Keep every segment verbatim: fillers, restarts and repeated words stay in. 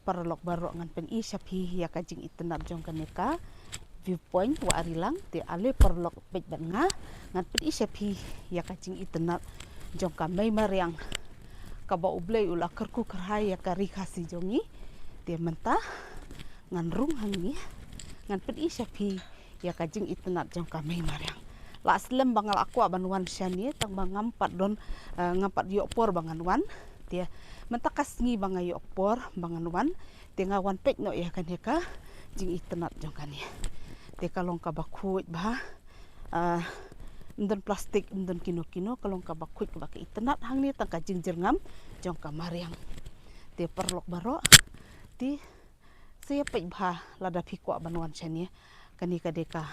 paralok baroh, ngan pyni sha phi ïa ka jingitynnad jong kane ka viewpoint Wah Rilang. Te ale paralok peit bad nga, ngan pyni sha phi ïa ka jingitynnad jong ka mei mariang kaba U Blei u la kyrkhu kyrhai ïa ka ri Khasi jong ngi. Te mynta ngan rung hangne, ngan pyni sha phi ïa ka jingitynnad jong ka mei mariang. La slem ba nga la kwah ban wan shane, tang ba ngam pat don, eh, ngam pat ïoh por ba ngan wan. Te mynta ka sngi ba nga ïoh por ba ngan wan, te nga wan peit noh ïa kane ka jingitynnad jong kane. Te ka long kaba khuid bha, ah, ym don plastik, ym don kino kino, ka long kaba khuid kaba ka itynnad. Hangne tang ka jingjyrngam jong ka mariang. Te paralok baroh, te sa ïa peit bha lada phi kwah ban wan shane. Kane ka dei ka,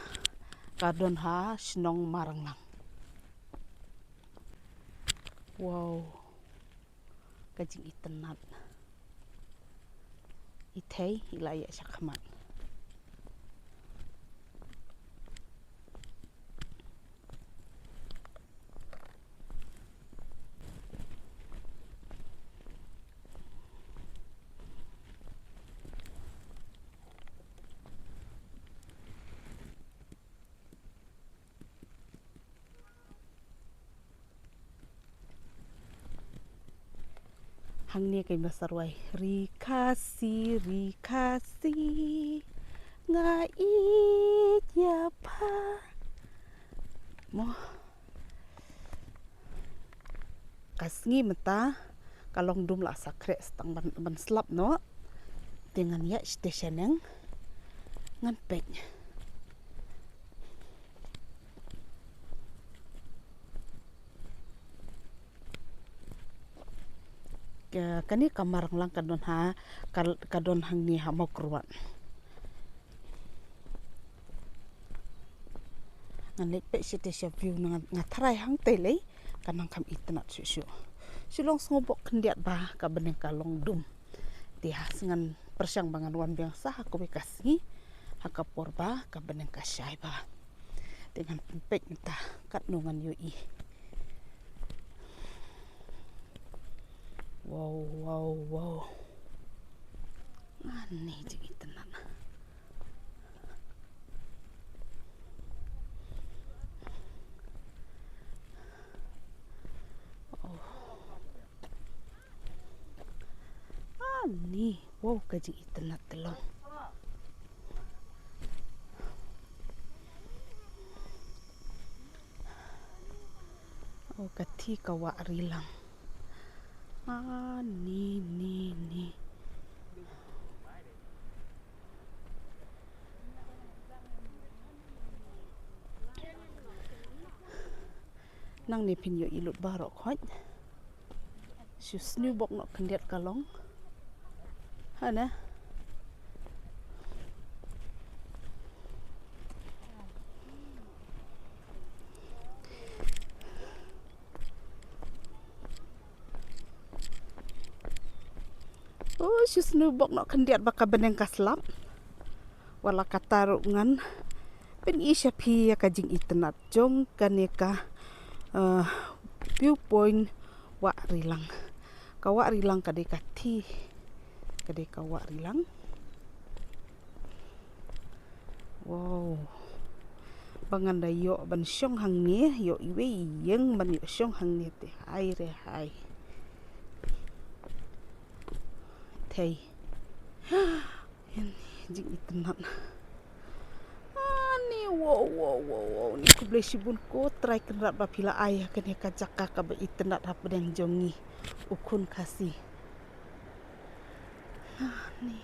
ka don ha shnong Maranglang. Wow. Ka jingitynnad. I thei i la ïa shakhmat. Hangne ka i ba sa rwai. Ri Khasi, ri Khasi, nga ïeit ïa pha. Mo. Ka sngi mynta ka long dum, la sa khreh tang ban, ban slap noh. Te ngan ïaid sha shaneng ngan peit. Ka, kane ka Maranglang ka don ha, ka, ka don hangne ha Mawkyrwat. Ngan leit peit sha te sha view, nga, nga tharai hangtei lei ka nang kham itynnad shuh shuh. Shu long sngewbok khyndiat ba ka bneng ka long dum. Te ha sngan pyrshang ba ngan wan biang sa ha kawei ka sngi ha ka por ba ka bneng ka shai bha. Te ngan pynpeit mynta katno ngan ïohi. Wow, wow, wow. Ani jingitynnad. Oh. Ani, wow, ka jingitynnad te long. Oh, ka thi ka Wah Rilang. Ani, ni, ni. Nangne phin ïohi lut baroh khoit. Shu sniew bok noh khyndiat ka long. Hana. Oh, shu sniew bok noh khyndiat ba ka bneng ka slap. Wat la katta ruh ngan pyni sha phi ïa ka jingitynnad jong kane ka, eh, viewpoint Wah Rilang. Ka Wah Rilang ka dei ka thi, ka dei ka Wah Rilang. Wow. Ba ngan da ïoh ban shong hangne, ïoh iwei i ïing ban ïoh shong hangne te hai re hai. Thei. Ani jingitynnad. Ani, wow, wow, wow, wow. Ni khublei shibun ko Trai Kynrad ba phi la ai ha kane ka jaka kaba itynnad hapdeng jong ngi u khun Khasi. Ani.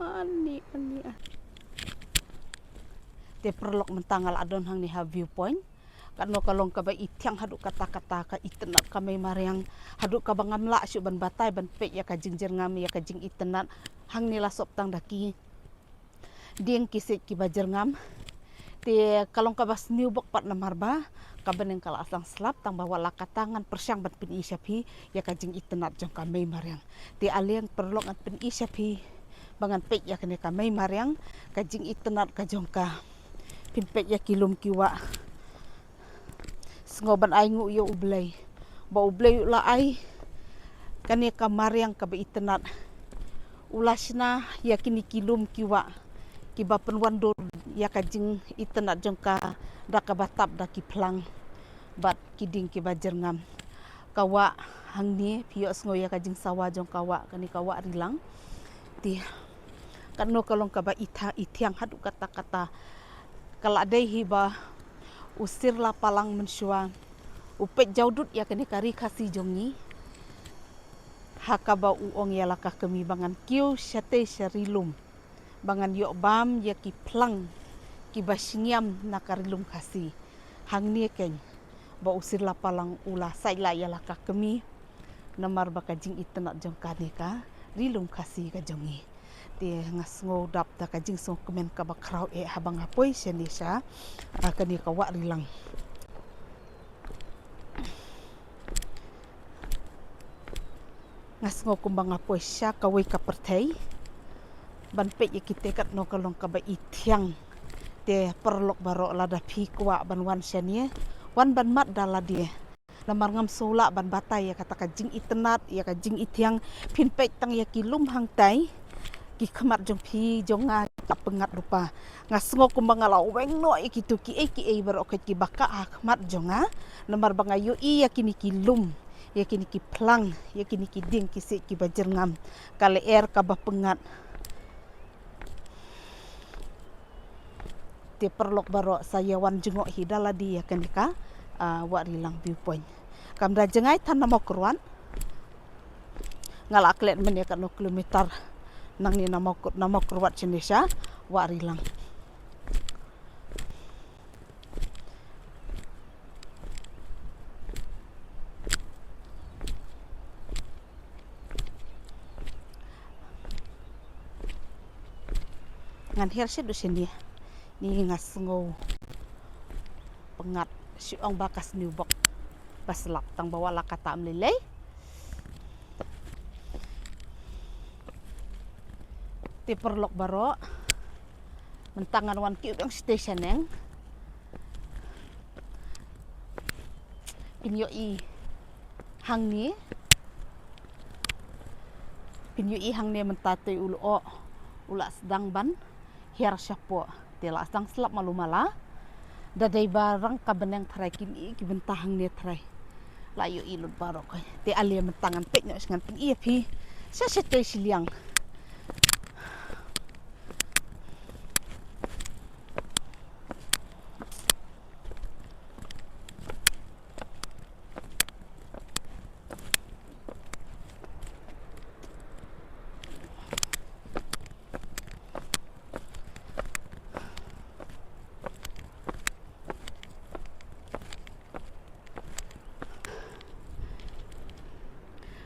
Ani, ani, ani. Te paralok, mynta nga la don hangne ha viewpoint. Katno ka long kaba ithiang haduh katta katta, ka itynnad ka mei mariang, haduh kaba ngam lah shuh ban batai ban peit ïa ka jingjyrngam, ïa ka jingitynnad. Hangne la sop tang da ki dieng ki siej kiba jyrngam. Te ka long kaba sniew bok pat namar ba ka bneng ka la sdang slap, tang ba wat la katta ngan pyrshang ban pyni sha phi ïa ka jingitynnad jong ka mei mariang. Te ale paralok, ngan pyni sha phi ba ngan peit ïa kane ka mei mariang, ka jingitynnad ka jong ka. Phin peit ïa ki lum ki wah. Sngew ban ai nguh ïa U Blei ba U Blei u la ai kane ka mariang kaba itynnad U la shna ïa kine ki lum ki wah kiba pynwandur ïa ka jingitynnad jong ka da kaba tap da ki phlang bad ki dieng kiba jyrngam. Ka wah hangne phi ïohsngew ïa ka jingsawa jong ka wah, kane ka wah Rilang. Te katno ka long kaba itha ithiang haduh katta katta. Ka la dei hi ba u Sir Lapalang mynshuwa u peit jawdut ïa kane ka ri Khasi jong ngi. Ha kaba u ong ïa la ka kmie ba ngan kiew shatei sha ri lum, ba ngan ïoh bam ïa ki phlang kiba shngiam na ka ri lum Khasi. Hangne keiñ ba u Sir Lapalang u la said la ïa la ka kmie. Namar ba ka jingitynnad jong kane ka ri lum Khasi ka jong ngi. Te nga sngew dap da ka jingsngewkmen kaba khraw eh haba nga poi shane sha, ah, kane ka wah Rilang. Nga sngew kumba nga poi sha kawei ka pyrthei ban peit ïa kite katno ka long kaba ithiang. Te paralok baroh, lada phi kwah ban wan shane, wan ban mad da lade. Namar ngam sngewlah ban batai ïa kata ka jingitynnad, ïa ka jingithiang. Phin peit tang ïa ki lum hangtai, ki khmat jong phi jong nga ki la pyngngad lypa. Nga sngew kumba nga la weng noh ïa kitu kiei kiei baroh kiba kah ha khmat jong nga. Namar ba nga ïohi ïa kine ki lum, ïa kine ki phlang, ïa kine ki dieng ki siej kiba jyrngam. Ka lyer kaba pyngngad. Te paralok baroh, sa ïa wan jngoh hi da lade ïa kane ka, ah, wah Rilang viewpoint. Kam da jngai than na Mawkyrwat. Nga la klet mynne katno kilometer nangne na Mawkyr-, na Mawkyrwat shane sha wah Rilang. Ngan hiar shaduh shane. Ni nga sngew pyngngad, shu ong ba ka sniewbok ba slap, tang ba wat la katta ym lei lei. Te paralok baroh, mynta ngan wan kiew biang shatei shaneng. Phin ïohi hangne. Phin ïohi hangne mynta te u lyoh u la sdang ban hiar shapoh. Te la sdang slap malu mala. Da dei ba rang ka bneng tharai kine ki bynta hangne tharai. La ïohi lut baroh kawei. Te ale mynta ngan peit noh, ngan pyni ïa phi sha shatei shiliang.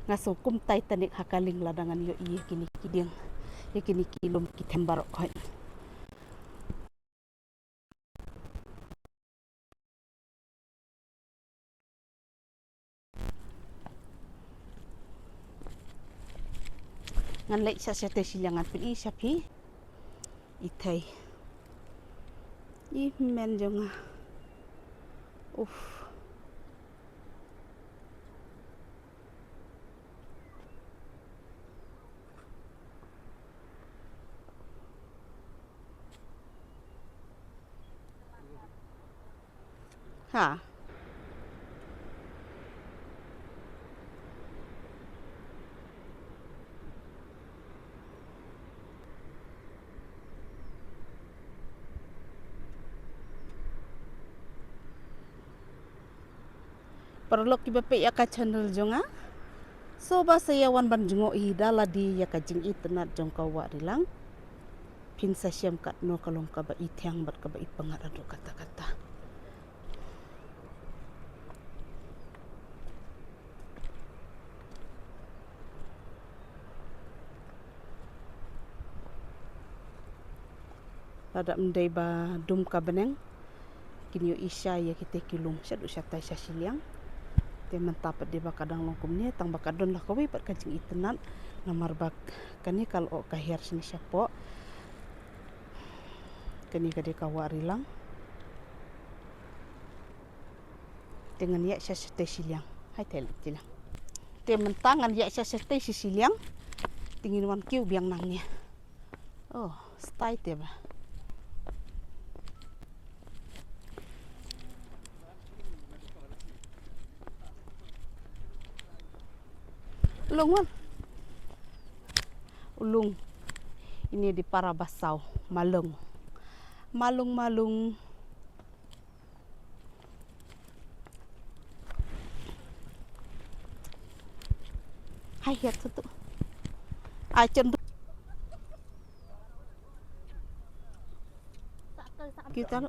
Nga sngew kum Titanic ha ka lieng lada ngan ïohi ïa kine ki dieng, ïa kine ki lum ki them baroh khoit. Ngan leit sha shatei shiliang ngan pyni sha phi. Ithei. I men jong nga. Uff. Ha. Paralok kiba peit ïa ka channel jong nga, sngewbha sa ïa wan ban jngoh hi da lade ïa ka jingitynnad jong ka wah Rilang. Phin sa shem katno ka long kaba ithiang bad kaba ipyngngad haduh katta katta. Lada ym dei ba dum ka bneng, kin ïohi sha ïa kite ki lum shaduh shatai sha shiliang. Te mynta pat dei ba ka dang long kumne, tang ba ka don la kawei pat ka jingitynnad, namar ba kane ka lyoh ka hiar shane shapoh. Kane ka dei ka wah Rilang. Te ngan ïaid sha shatei shiliang. Hai te shiliang. Te mynta ngan ïaid sha shatei shi shiliang. Te ngin wan kiew biang nangne. Oh, stai te ba. Lung wan. Ulung. Ini di para basaw. Malung. Malung, malung. Hai, hiat satu. Ai, chen. Kita.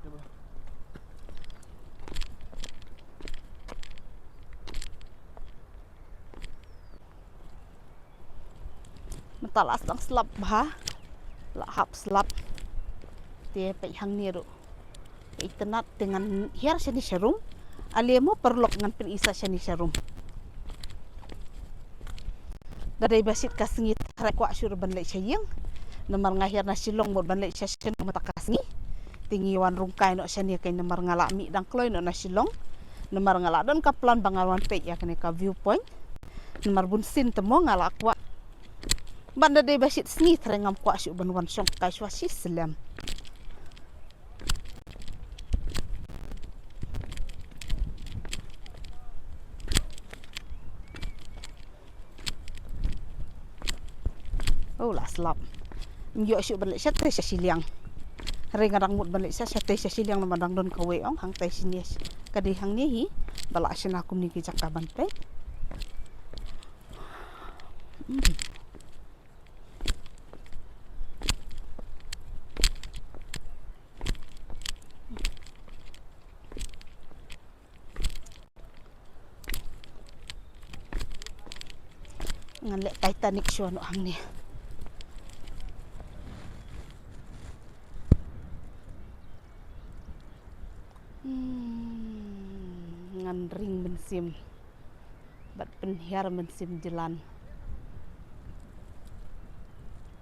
Mynta la sdang slap bha. La hap slap. Te peit hangne ruh. Peit itynnad te ngan hiar shane sharum. Ale mo paralok ngan pyni sa shane sharum. Da dei ba shit ka sngi tharai kwah shuh ban leit sha ïing. Namar nga hiar na Shillong mut ban leit sha Shillong mynta ka sngi. Te ngi wan rung kai noh shane kein namar nga la mih dang kloi noh na Shillong. Namar nga la don ka plan ba ngan wan peit ïa kane ka viewpoint. Namar bun sien te mo nga la kwah. Ban da dei ba shit sngi tharai ngam kwah shuh ban wan shong kai shuwa shi slem. Oh, la slap. Ym ïoh shuh ban leit shatei sha shiliang. Hynrei nga dang mut ban leit sha shatei sha shiliang namar dang don kawei ong hangtei shane. Ka dei hangne hi ba la shna kumne ki jaka ban peit. Hmm. Ngan leh Titanic show noh hangne. Hmm, ngan ring mynsiem. Bad pynhiar mynsiem jlan.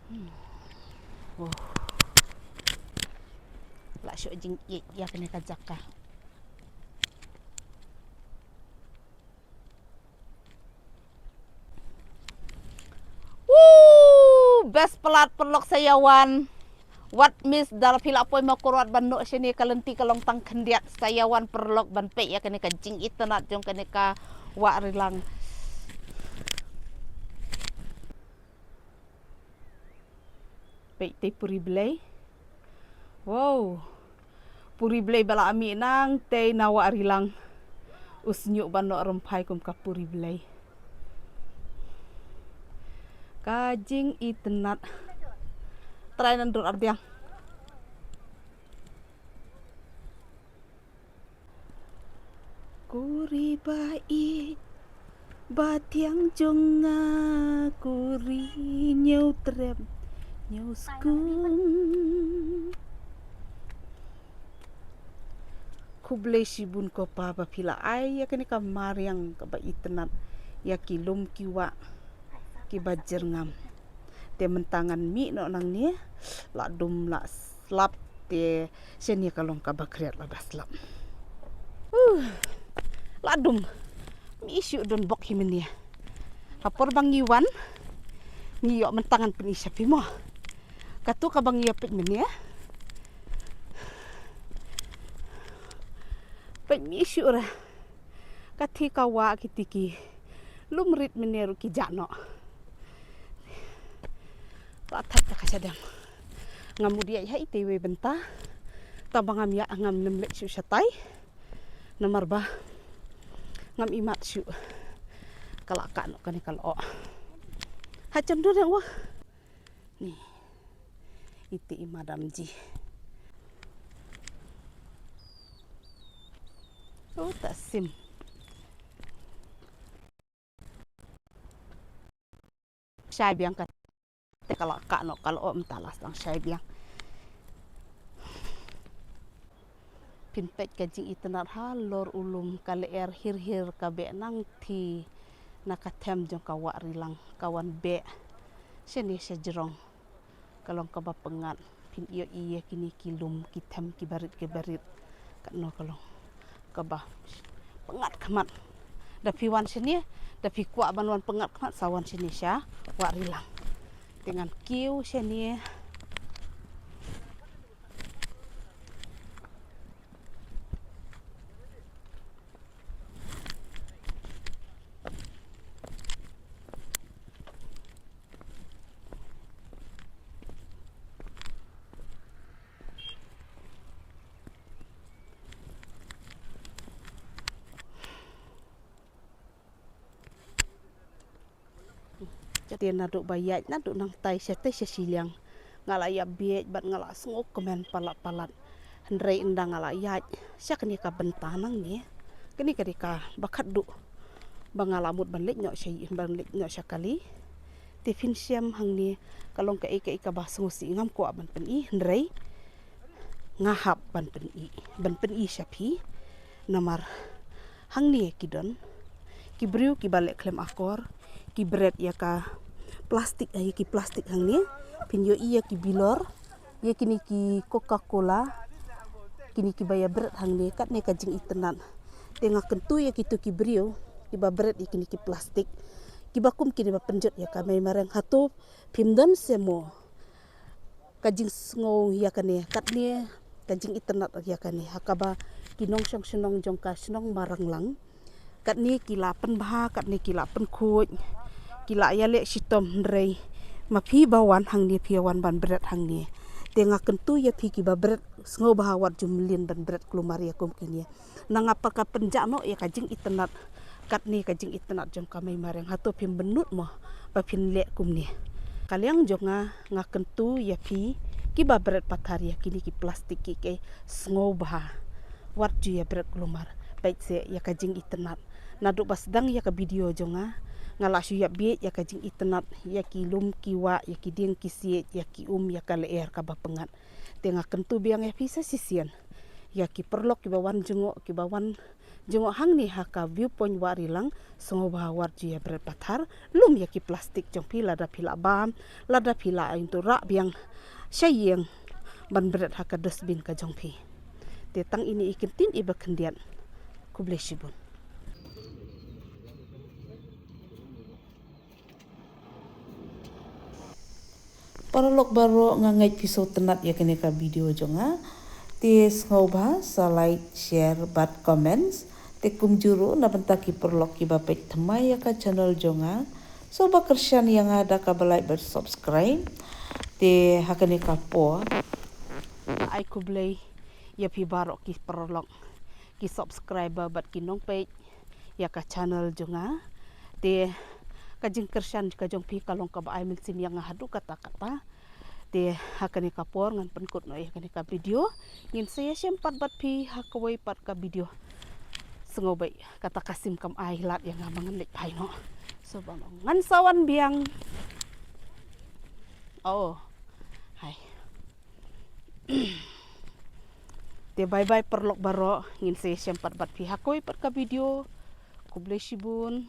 Hmm. Oh. La shu jingïeit ïa kane ka jaka. Woo! Best palat paralok sa ïa wan. Wat miss da la phi la poi ma Koroit ban noh shane ka lynti ka long tang khyndiat sa ïa wan paralok ban peit ïa kane ka jingitynnad jong kane ka Wah Rilang. Peit te puri Blei. Wow. Puri Blei ba la mih nangtei na Wah Rilang. U shñiuh ban noh rymphai kum ka puri Blei. Ka jingitynnad. Trai nan dur ardiang. Kuri ba ïeit ba thiang jong nga, kuri ñiew trep ñiew skum. Khublei shibun ko Pa ba phi la ai ïa kane ka mariang kaba itynnad ïa ki lum ki wah kiba jyrngam. Te mynta ngan mih noh nangne, la dum la slap te shane ka long kaba khriat lada slap. Uh, la dum. Mih shuh don bok hi mynne. Ha por ba ngi wan ngi ïoh, mynta ngan pyni sha phi mo. Kato kaba ngi ïoh peit mynne. Peit mih shuh ra. Ka thi ka wah ki tiki. Lum rit mynne ruh ki jah noh. La thait ka shadem. Ngam mut ïa ha ite wei bynta. Tang ba ngam ïa ngam nem leit shu shatai. Namar ba ngam imat shu. Ka la kah noh kane ka lyoh. Ha chem dur dang wa. Ni. Iti i madam ji. Oh, ta sim. Shai biang ka te ka la kah noh ka lyoh, mynta la sdang shai biang. Phin peit ka jingitynnad halor u lum, ka lyer hir hir ka beh nangthie na ka them jong ka Wah Rilang ka wan beh shane sha jrong. Ka long kaba pyngngad, phin ïohi ïa kine ki lum ki them kiba rit kiba rit. Katno ka long kaba pyngngad khmat. Da phi wan shane, da phi kwah ban wan pyngngad khmat sa wan shane sha Wah Rilang. Te ngan kiew shane. Te naduh ba ïaid, naduh nangtai shatei sha shiliang, nga la ïa bieit bad nga la sngewkmen palat palat. Hynrei ynda nga la ïaid sha kane ka bynta nangne, kane ka dei kaba khatduh ba nga la mut ban leit noh sha, ban leit noh sha kali. Te phin shem hangne ka long kaei kaei kaba sngewsih, ngam kwah ban pyni, hynrei nga hap ban pyni, ban pyni sha phi. Namar hangne ki don ki briew kiba leh khlem akor, ki bret ïa ka plastik, ïa ki plastik hangne. Phin ïohi ïa ki bilor, ïa kine ki Coca-Cola, kine kiba ïa bret hangne, katne ka jingitynnad. Te nga kyntu ïa kito ki briew kiba bret ïa kine ki plastik, kiba kum kine ba pynjot ïa ka mei mareng, hato phim don seh mo ka jingsngew ïa kane, katne ka jingitynnad ïa kane, ha kaba ki nongshong shnong jong ka shnong Maranglang, katne ki la pynbha, katne ki la pynkhuid, ki la ïaleh shitom, hynrei ma phi ba wan hangne, phi ïa wan ban bret hangne. Te nga kyntu ïa phi kiba bret, sngewbha wat ju mlien ban bret kulmar ïa kum kine. Na nga pat ka pynjah noh ïa ka jingitynnad katne, ka jingitynnad jong ka mei mareng, hato phim bynnud mo ba phin leh kumne? Ka liang jong nga, nga kyntu ïa phi kiba bret pathar ïa kine ki plastik kiei, sngewbha wat ju ïa bret kulmar, peit seh ïa ka jingitynnad. Naduh ba sdang ïa ka video jong nga, nga la shu ïa bieit ïa ka jingitynnad ïa ki lum ki wah, ïa ki dieng ki siej, ïa ki um, ïa ka lyer kaba pyngngad. Te nga kyntu biang ïa phi sa shisien, ïa ki paralok kiba wan jngoh, kiba wan jngoh hangne ha ka viewpoint Wahrilang, sngewbha wat ju ïa bret pathar lum ïa ki plastik jong phi, lada phi la bam, lada phi la ïa tu rah biang sha ïing ban bret ha ka dustbin ka jong phi. Te tang ine i kyntien iba khyndiat. Khublei shibun. Paralok baroh, nga ngeit phi sngewtynnad ïa kane ka video jong nga. Te sngewbha sa like, share bad comments. Te kumjuh ruh na bynta ki paralok kiba peit thymmai ïa ka channel jong nga, sngewbha kyrshan ïa nga da kaba like bad subscribe. Te ha kane ka por, ai khublei ïa phi baroh ki paralok, ki subscriber bad ki nongpeit ïa ka channel jong nga. Te ka jingkyrshan ka jong phi ka long kaba ai mynsiem ïa nga haduh katta katta. Te ha kane ka por ngan pynkut noh ïa kane ka video. Ngin sa ïashem pat bad phi ha kawei pat ka video. Sngewbha kata ka sim kam ai lad ïa nga ba ngan leit phai noh. So ba ngan sa wan biang. Oh. Hai. Te bye bye paralok baroh, ngin sa ïashem pat bad phi ha kawei pat ka video. Khublei shibun.